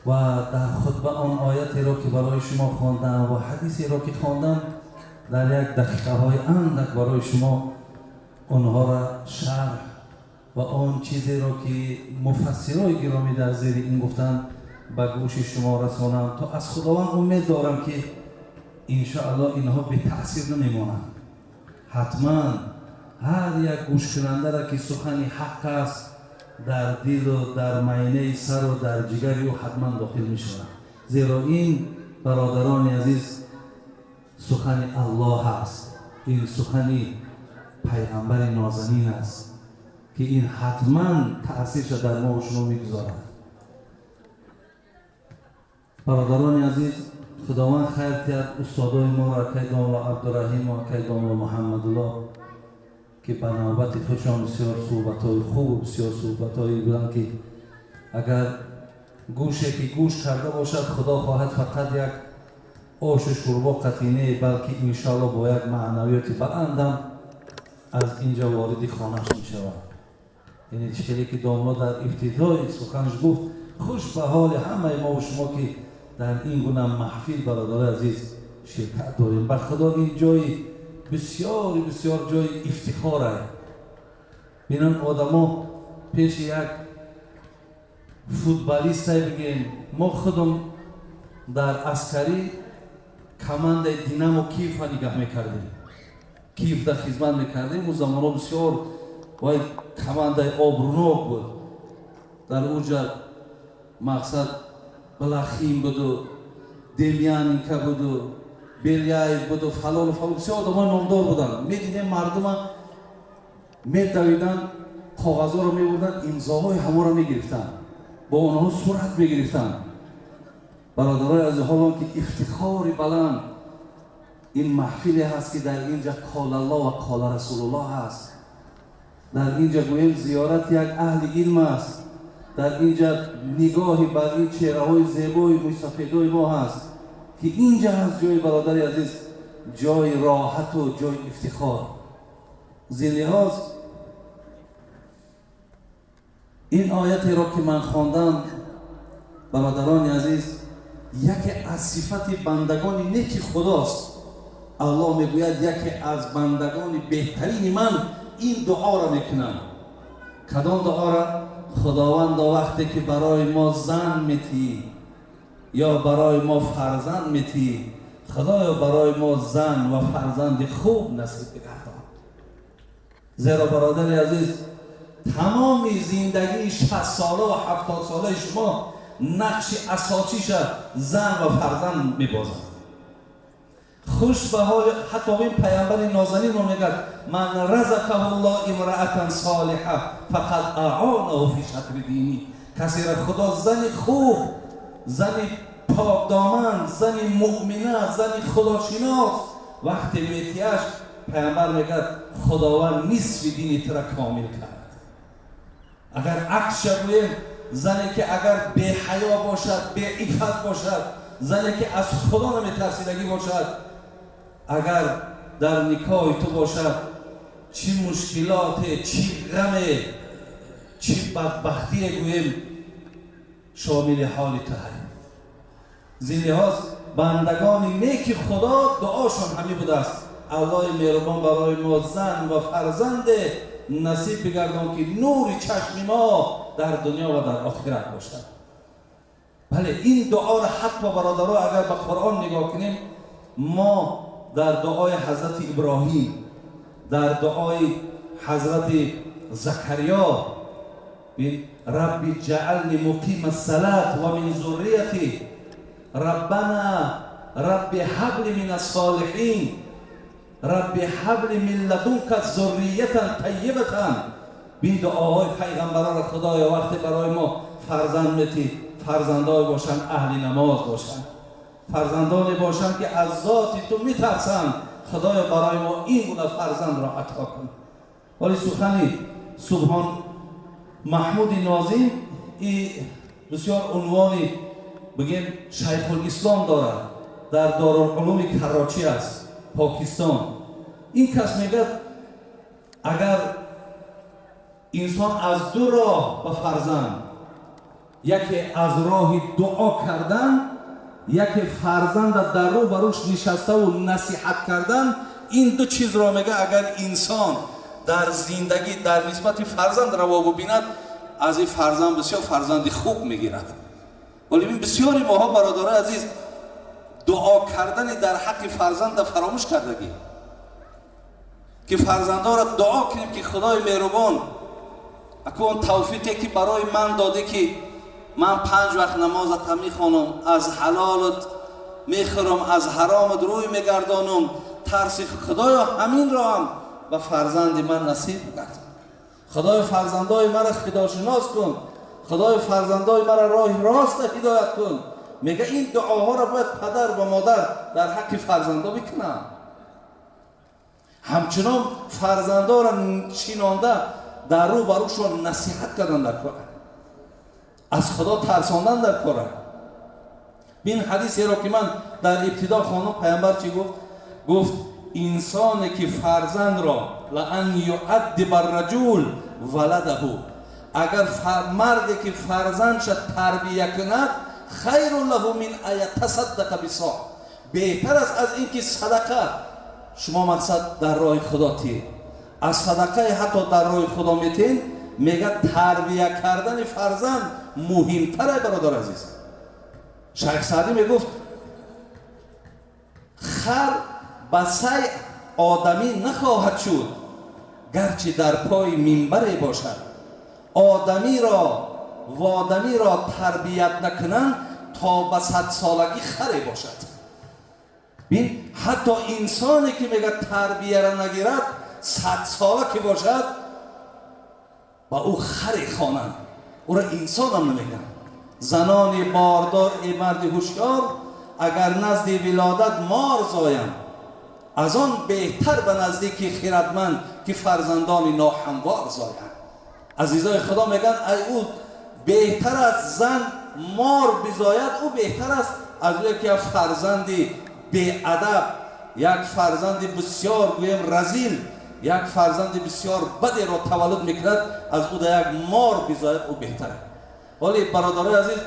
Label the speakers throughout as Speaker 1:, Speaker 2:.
Speaker 1: Ва дар хутба он оятеро ки барои шумо хондам ва ҳадисеро ки хондам, дар як дақиқаҳои андак барои шумо онҳоро шарҳ ва он чизеро ки муфассирои гиромӣ дар зери ин гуфтанд, ба гӯши шумо расонам, то аз Худованд умед дорам, ки иншоаллоҳ инҳо бетаъсир намемонанд. Ҳатман ҳар як гӯшкунандаро, ки сухани ҳақ аст, дар дилу дар майнаи сару дар ҷигари ӯ ҳатман дохил мешавад. Зеро ин, бародарони азиз, сухани Аллоҳ аст, ин сухани пайғамбари нозанин аст, ки ин ҳатман таъсирша дар мо ва шумо мегузорад. Бародарони азиз, Худованд хайр диҳад устодои моро, акай домла Абдураҳим ва акай домла Муҳаммадуллоҳ, ки ба навбати худшон бисёр суҳбатҳои хуб, бисёр суҳбатҳое буданд, ки агар гӯше ки гӯш карда бошад, Худо хоҳад, фақат як ошу шӯрбо қатъӣ не, балки иншоаллоҳ бо як маънавиёти баландам аз инҷа вориди хонаш мешавад. Яъне чӣ хеле ки домла дар ибтидои суханаш гуфт, хуш ба ҳоли ҳамаи мо ва шумо, ки дар ин гуна маҳфил, бародарои азиз, ширкат дорем. Ба Худо, ин ҷои бисёри бисёр ҷои ифтихор аст. Бинан, одамо пеши як футболистай, бигем, мо худум дар аскарӣ командаи «Динамо» Киева нигаҳ мекардем, Киевда хизмат мекардем. Ӯ замонҳо бисёр вай командаи обрӯнок буд. Дар уҷа, мақсад, Блохин буду, Демьяненко буду, Беляев буду, фалону фалон, бисёр одамои номдор буданд. Медидем, мардума медавиданд, коғазҳоро мебурданд, имзоҳои ҳаморо мегирифтанд, бо онҳо сурат мегирифтанд. Бародарои азиз, ҳолон ки ифтихори баланд ин маҳфиле ҳаст, ки дар инҷа қолаллоҳ ва қола Расулуллоҳ ҳаст, дар инҷа гӯем зиёрати як аҳли илм аст, дар инҷа нигоҳи бар ин чеҳраҳои зебои мӯйсафедои мо ҳаст, ки инҷа ҳаст ҷои, бародари азиз, ҷои роҳату ҷои ифтихор. Зин лиҳоз ин оятеро ки ман хондам, бародарони азиз, яке аз сифати бандагони неки Худост. Аллоҳ мегӯяд: яке аз бандагони беҳтарини ман ин дуоро мекунам. Кадом дуоро? Худовандо, вақте ки барои мо зан метиҳӣ ё барои мо фарзанд метиҳӣ, Худоё, барои мо зан ва фарзанди хуб насиб бигардон. Зеро, бародари азиз, тамоми зиндагии 60 сола ва 70 солаи шумо нақши асосиша зан ва фарзанд мебозад. Хуш ба ҳоли ҳатто ин пайғамбари нозанинро мегӯяд: من رزقه الله امرأة صالحة فقد أعانه في شطر دينه. Касеро Худо зани хуб, зани покдоман, зани муъмина, зани худошинос вақте метиҳаш, пайғамбар мегӯяд, Худованд нисфи дини тура комил кард. Агар аксша гӯем, зане ки агар беҳаё бошад, беиффат бошад, зане ки аз Худо наметарсидагӣ бошад, агар дар никоҳи ту бошад, чӣ мушкилоте, чӣ ғаме, чӣ бадбахтие гӯем шомили ҳоли ту ҳай. Зин лиҳоз бандагони неки Худо дуошон ҳамин будааст: Аллоҳи меҳрубон, барои мо зан ва фарзанде насиб бигардон, ки нури чашми мо дар дунё ва дар охират бошад. Бале, ин дуоро ҳатто, бародаро, агар ба Қуръон нигоҳ кунем, мо дар дуои ҳазрати Иброҳим, дар дуои ҳазрати Закариё: رب اجعلني مقيم الصلاة ومن ذريتي ربنا رب هب لي من الصالحين رب هب لي من لدنك ذرية طيبة. Бин, дуоҳои пайғамбаронро: Худоё, вақте барои мо фарзанд метӣ, фарзандое бошанд, аҳли намоз бошанд, фарзандоне бошанд, ки аз зоти ту метарсанд. Худоё, барои мо ин гуна фарзандро ато кун. Вале сухани Субҳон Маҳмуди Нозим и бисёр унвони, бигем, шайхулислом дорад, дар Дорулулуми Карочӣ аст, Покистон. Ин кас мегӯяд: агар инсон аз ду роҳ ба фарзанд Яке аз роҳи дуо кардан, яке фарзанда дар рӯ ба рӯш нишаставу насиҳат кардан. Ин ду чизро мега, агар инсон дар зиндагӣ дар нисбати фарзанд раво бубинад, аз ин фарзанд бисёр фарзанди хуб мегирад. Вале ин бисёри моҳо, бародарои азиз, дуо кардани дар ҳаққи фарзанда фаромӯш кардагӣ, ки фарзандоро дуо кунем, ки Худои меҳрубон, аку он тавфиқе ки барои ман додӣ, ки ман 5 вақт намозата мехонам, аз ҳалолат мехӯрам, аз ҳаромат рӯй мегардонам, тарси Худоё ҳаминро ҳам ба фарзанди ман насиб гардон. Худои фарзандои маро худошинос кун, Худои фарзандои маро роҳи роста ҳидоят кун. Мега ин дуоҳоро бояд падар ва модар дар ҳаққи фарзандо бикунанд. Ҳамчунон фарзандоро шинонда дар рӯ ба рӯшон насиҳат кардан дар кора, аз Худо тарсондан дар кора. Бин ҳадисеро ки ман дар ибтидо хондам, паямбар чӣ гуфт? Гуфт инсоне ки фарзандро лаан юаддиба арраҷул валадаҳу, агар марде ки фарзандша тарбия кунад, хайрун лаҳу мин ан ятасаддақа бисо, беҳтар аст аз ин ки садақа. Шумо мақсад дар роҳи Худо тиед, аз садақаи ҳатто дар роҳи Худо метиҳед. Мега тарбия кардани фарзанд муҳимтар, ай бародар азиз. Шайх Саъдӣ мегуфт, хар ба сай одамӣ нахоҳад шуд, гарчи дар пои минбаре бошад. Одамиро водамиро тарбият накунанд, то ба 100-солагӣ харе бошад. Бин, ҳатто инсоне ки мега тарбияро нагирад, 100-сола ки бошад, ба ӯ харе хонанд, ӯро инсонам намегӯянд. Занони бордор, э марди ҳушёр, агар назди вилодат мор зоянд, аз он беҳтар ба наздики хирадманд, ки фарзандони ноҳамвор зоянд. Азизои Худо, мегӯянд, ай ӯ беҳтар аст зан мор бизояд, ӯ беҳтар аст аз ӯ ки як фарзанди беадаб, як фарзанди бисёр гӯем разил, як фарзанди бисёр бадеро таваллуд мекунад, аз ӯ да як мор бизояд, ӯ беҳтар. Вале бародарои азиз,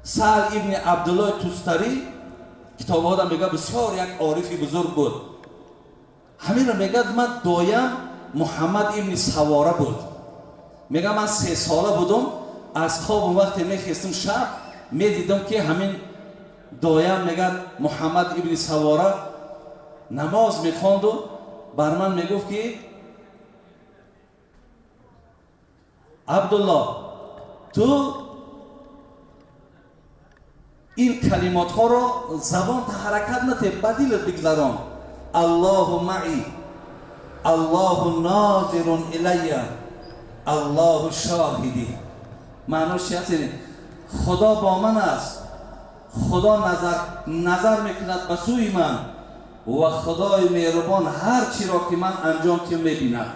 Speaker 1: Саҳл ибни Абдуллои Тустарӣ китобҳода мегӯяд, бисёр як орифи бузург буд. Ҳаминро мегӯяд, ман доям Муҳаммад ибни Савора буд. Мегӯяд, ман 3 сола будум, аз хобам вақте мехестам шаб, медидам ки ҳамин доям, мегӯяд, Муҳаммад ибни Савора намоз мехонду бар ман мегуфт ки Абдулло, ту ин калимотҳоро забонта ҳаракат нате, ба дилат бигзарон. Аллоҳу маи, Аллоҳу нозирун илайя, Аллоҳу шоҳидӣ. Маънош чи аст? Худо бо ман аст, Худо назар мекунад ба сӯи ман ва Худои меҳрубон ҳар чиро ки ман анҷом тиям мебинад.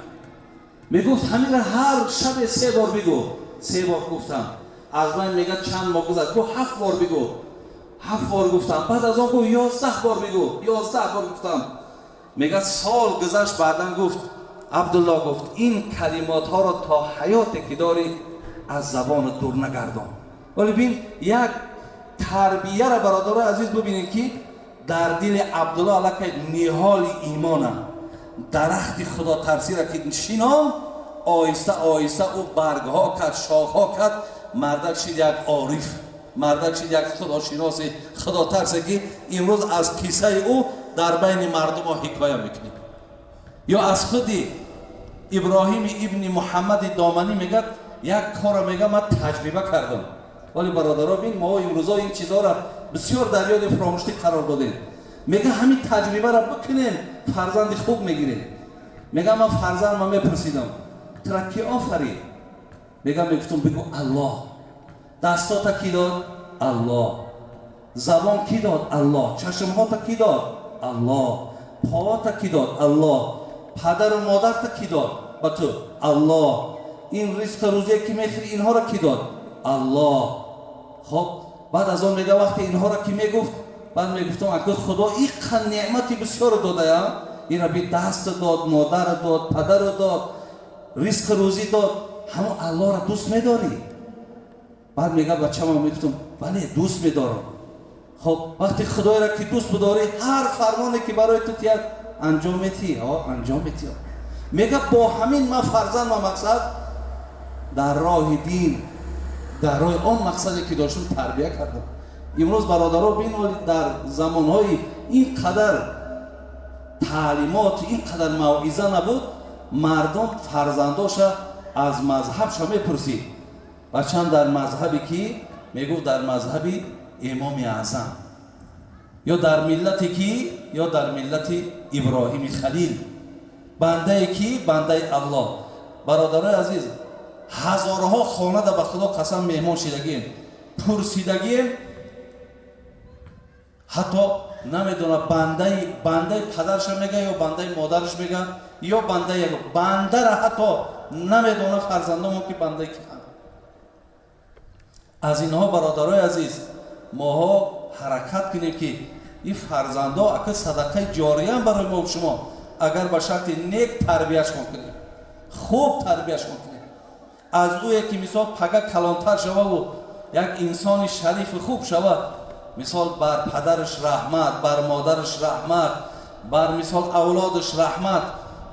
Speaker 1: Мегуфт, ҳаминро ҳар шабе 3 бор бигӯ. 3 бор гуфтам. Аз ман мегӯяд, чанд моҳ гузашт, гуфт 7 бор бигӯ. 7 бор гуфтам. Баъд аз он гуфт 11 бор бигӯ. 11 бор гуфтам. Мегӯяд, сол гузашт, баъдан гуфт Абдулло, гуфт ин калимотҳоро то ҳаёте ки дорӣ аз забонат дур нагардон. Вале бин, як тарбияро, бародарои азиз, бубинед ки дар дили Абдулло аллакай ниҳоли имона, дарахти худотарсиро ки шинон, оҳиста оҳиста ӯ баргҳо кард, шохҳо кард, мардак шид як ориф, мардак шид як худошиноси худотарсе ки имрӯз аз қиссаи ӯ дар байни мардумҳо ҳикоя мекунем. Ё аз худи Иброҳими ибни Муҳаммади Доманӣ мегӯяд, як корро мегӯяд, ман таҷриба кардам. Вале бародаро, бин, мо имрӯзо ин чизҳоро бисёр дар ёди фаромӯштӣ қарор додем. Мегӯяд, ҳамин таҷрибаро бикунем, фарзанди хуб мегирем. Мегӯяд, ман фарзандма мепурсидам, тура ки офарид? Мегӯяд, мегуфтам, бигӯ Аллоҳ. Дастота ки дод? Аллоҳ. Забон ки дод? Аллоҳ. Чашмҳота ки дод? Аллоҳ. Поата ки дод? Аллоҳ. Падару модарта ки дод ба ту? Аллоҳ. Ин ризқу рӯзие ки мехӯри, инҳоро ки дод? Аллоҳ. Хоб, баъд аз он мега, вақте инҳоро ки мегуфт, баъд мегуфтам, ака Худо иққа неъмати бисёро додая, ина би даст дод, модар дод, падару дод, ризқу рӯзӣ дод, ҳамон Аллоҳро дӯст медорӣ? Баъд мега бачама мегуфтам, бале, дӯст медорам. Хоб, вақте худоеро ки дӯст бидорӣ, ҳар фармоне ки барои ту тияд, анҷом метиҳӣ, анҷом метиҳӣ. Мега бо ҳамин ман фарзанд ва мақсад дар роҳи дин, дар роҳи он мақсаде ки доштам, тарбия кардам. Имрӯз, бародаро, бинолед, дар замонҳои ин қадар таълимот, ин қадар мавъиза набуд, мардум фарзандоша аз мазҳабша мепурсид. Бачам, дар мазҳаби кӣ? Мегуфт, дар мазҳаби Имоми Аъзам, ё дар миллати кӣ? Ё дар миллати Иброҳими Халил. Бандаи кӣ? Бандаи Аллоҳ. Бародарои азиз, ҳазорҳо хонада, ба Худо қасам, меҳмон шидагием, пурсидагием, ҳатто намедонад бандаи падарша мега ё бандаи модараш мега, ё бандаи бандара ҳатто намедонад фарзандомо ки бандаи ки. Аз инҳо, бародарои азиз, моҳо ҳаракат кунем, ки ин фарзандо ака садақаи ҷориям барои мо шумо, агар ба шарти нек тарбияшон кунем, хуб тарбияшон кунем, аз ӯе ки мисол пага калонтар шававу як инсони шарифи хуб шава, мисол, бар падараш раҳмат, бар модараш раҳмат, бар мисол авлодаш раҳмат.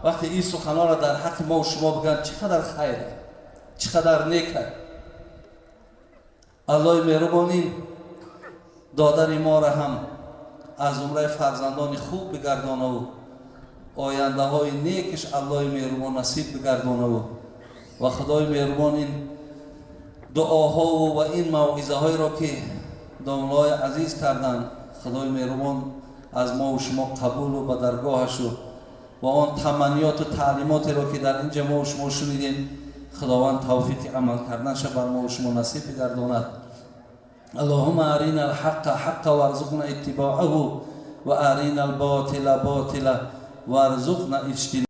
Speaker 1: Вақте ин суханҳоро дар ҳаққи мо шумо бигӯянд, чӣ қадар хайре, чӣ қадар нека. Аллоҳи меҳрубон ин додари моро ҳам аз зумраи фарзандони хуб бигардонаву ояндаҳои некиш Аллоҳи меҳрубон насиб бигардонаву ва Худои меҳрубон ин дуоҳову ва ин мавъизаҳоеро ки домлаҳои азиз карданд, Худои меҳрубон аз мову шумо қабулу ба даргоҳашу ва он таманниёту таълимотеро ки дар инҷа мову шумо шунидем, Худованд тавфиқи амал карданша бар мову шумо насиб бигардонад. اللهم أرنا الحق حقا وارزقنا اتباعه وأرنا الباطل باطلا وارزقنا اجتنابه.